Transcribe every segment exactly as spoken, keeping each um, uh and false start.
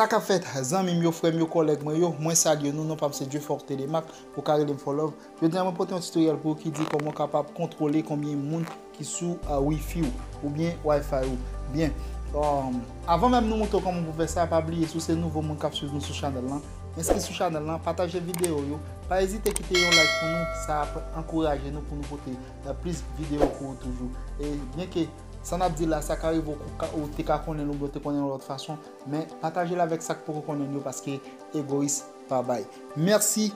Sa k ap fèt, zanmi m yo, frè m yo, kòlèg mwen yo, mwen salye nou, non pa m se Dieuforte Telemaque, ou ka rele m Fò Love. Jodi a mwen pote yon tutorial pou ou ki di kòman w kapab kontwole konbyen moun ki sou uh, wifi w oubyen wifi ou. Byen, um, avan menm nou montre w kòman pou fè sa, pa bliye si w se nouvo moun k ap swiv nou sou chanèl lan, enskri sou chanèl lan, pataje videyo yo, pa ezite kite yon like pou nou, sa ap ankouraje nou pou nou pote uh, plis videyo pou ou toujou. E byen ke sa n ap di la, sa ka rive ou, ou te ka konnen l oubyen ou te konnen l yon lòt fason, men pataje l avèk sa k poko konnen yo paske egoyis pa bay. Mèsi,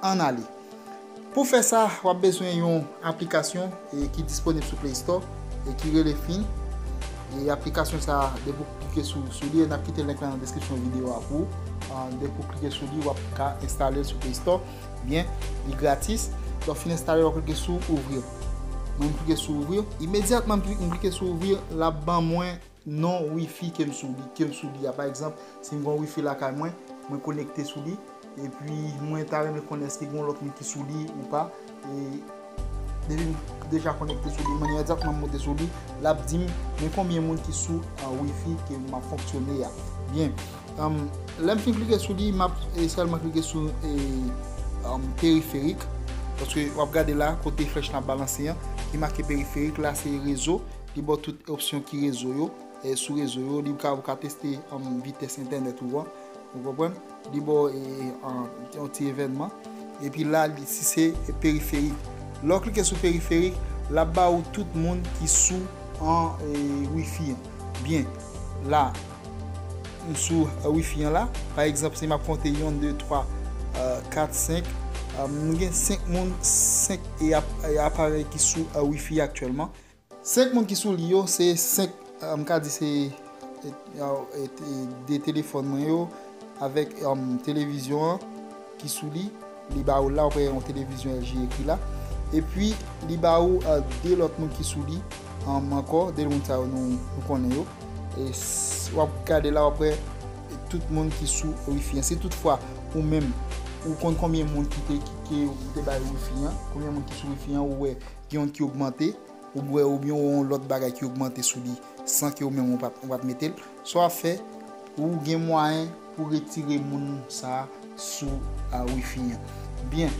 ann ale. Pou fè sa, w ap bezwen yon aplikasyon e, ki disponib sou Play Store e ki rele Fin. E aplikasyon sa, depi w klike sou, sou li, e n ap kite link la nan deskripsyon videyo a pou ou. Depi w klike sou li, w ap ka enstale l sou Play Store. Byen, li gratis. Lè w fin enstale, w ap klike sou ouvrir. Mwen, m klike sou ouvrir. Imedyatman, m klike sou ouvrir, l ap ban mwen non wifi ke m sou li, ke m sou li a. Pa egzanp, si m gen yon wifi lakay mwen, mwen konekte sou li, epi mwen ta renmen konnen èske gen yon lòt moun ki sou li ou pa. E depi m deja konekte sou li, mwen imedyatman m monte sou li, l ap di m men konbyen moun ki sou uh, wifi ke m ap fonksyone a. Byen, um, lè m fin klike sou li, m ap e, sèlman klike sou e, um, periferik. Paske w ap gade la, kote flèch la ap balanse an, ki make periferik la, se rezo. Li ba w tout opsyon ki rezo yo. E sou rezo yo, li ka, ou ka teste um, vitès entènèt ou an. Ou konprann? Li ba w e, an, yon ti evènman. Epi la, li, si se periferik. Lè w klike sou periferik, l ap ba ou tout moun ki sou an e, wifi an. Byen, la, m sou e, wifi an la. Pa egzanp, si m ap konte yon, de, twa, e, kat, senk, e, m gen senk moun, senk e, ap, e, aparèy ki sou e, wifi aktyèlman. Senk moun ki sou li yo, se senk, e, m ka di se e, e, e, de telefòn mwen yo, avèk um, televizyon an ki sou li. Li ba ou la, ou wè yon televizyon L G ekri la. Epi, li ba ou e, de lòt moun ki sou li um, ankò, de moun sa yo nou, nou konnen yo. E s- w ap gade la, w ap wè tout moun ki sou wifi an. Si toutfwa, ou menm, ou konn konbyen moun ki te, ki, ke ou te bay wifi an, konbyen moun ki sou wifi an, ou wè gen youn ki ogmante, ou wè oubyen ou wè yon lòt bagay ki ogmante sou li san ke ou menm ou pa t, ou pa t mete l. Sa w ap fè, ou gen mwayen pou retire moun sa a sou a, wifi an. Byen,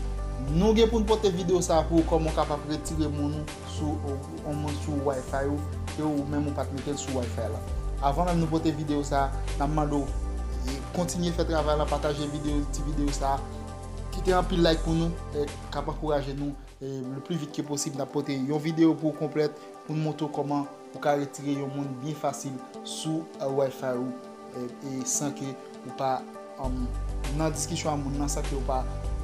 nou gen pou n pote videyo sa a pou ou, kòman w kapab retire moun ou sou, yon moun sou wifi ou, ke ou menm ou pa t mete l sou wifi la. Avan menm nou pote videyo sa a, n ap mande w e, kontinye fè travay la, pataje videyo, ti videyo sa a, kite anpil like pou nou, e, k ap ankouraje nou e, le pli vit ke posib, n ap pote yon videyo pou ou konplèt, pou n montre w kòman ou ka retire yon moun byen fasil sou e, wifi ou, e, e, san ke ou pa um, nan diskisyon a moun nan, san ke ou pa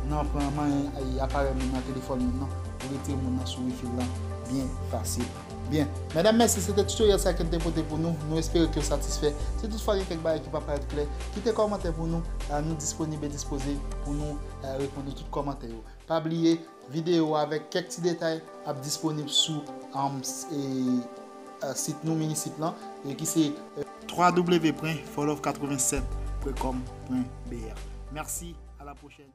nan pran manyen e, aparèy moun nan, telefòn moun nan, pou retire moun nan sou wifi l lan byen fasil. Byen, medam, mèsi, se te tutorial sa ke n te pote pou nou. Nou espere ke w satisfè. Si toutfwa gen kèk bagay ki pa parèt klè, kite kòmantè pou nou. E, nou disponib e dispoze pou nou e, reponn ou tout kòmantè yo. Pa bliye, videyo avèk kèk ti detay ap disponib sou um, e, e, sit nou, mini sit lan, e ki se e, w w w pwen fò love katrevennsèt pwen kòm pwen b r. Mèsi, a la pwochèn.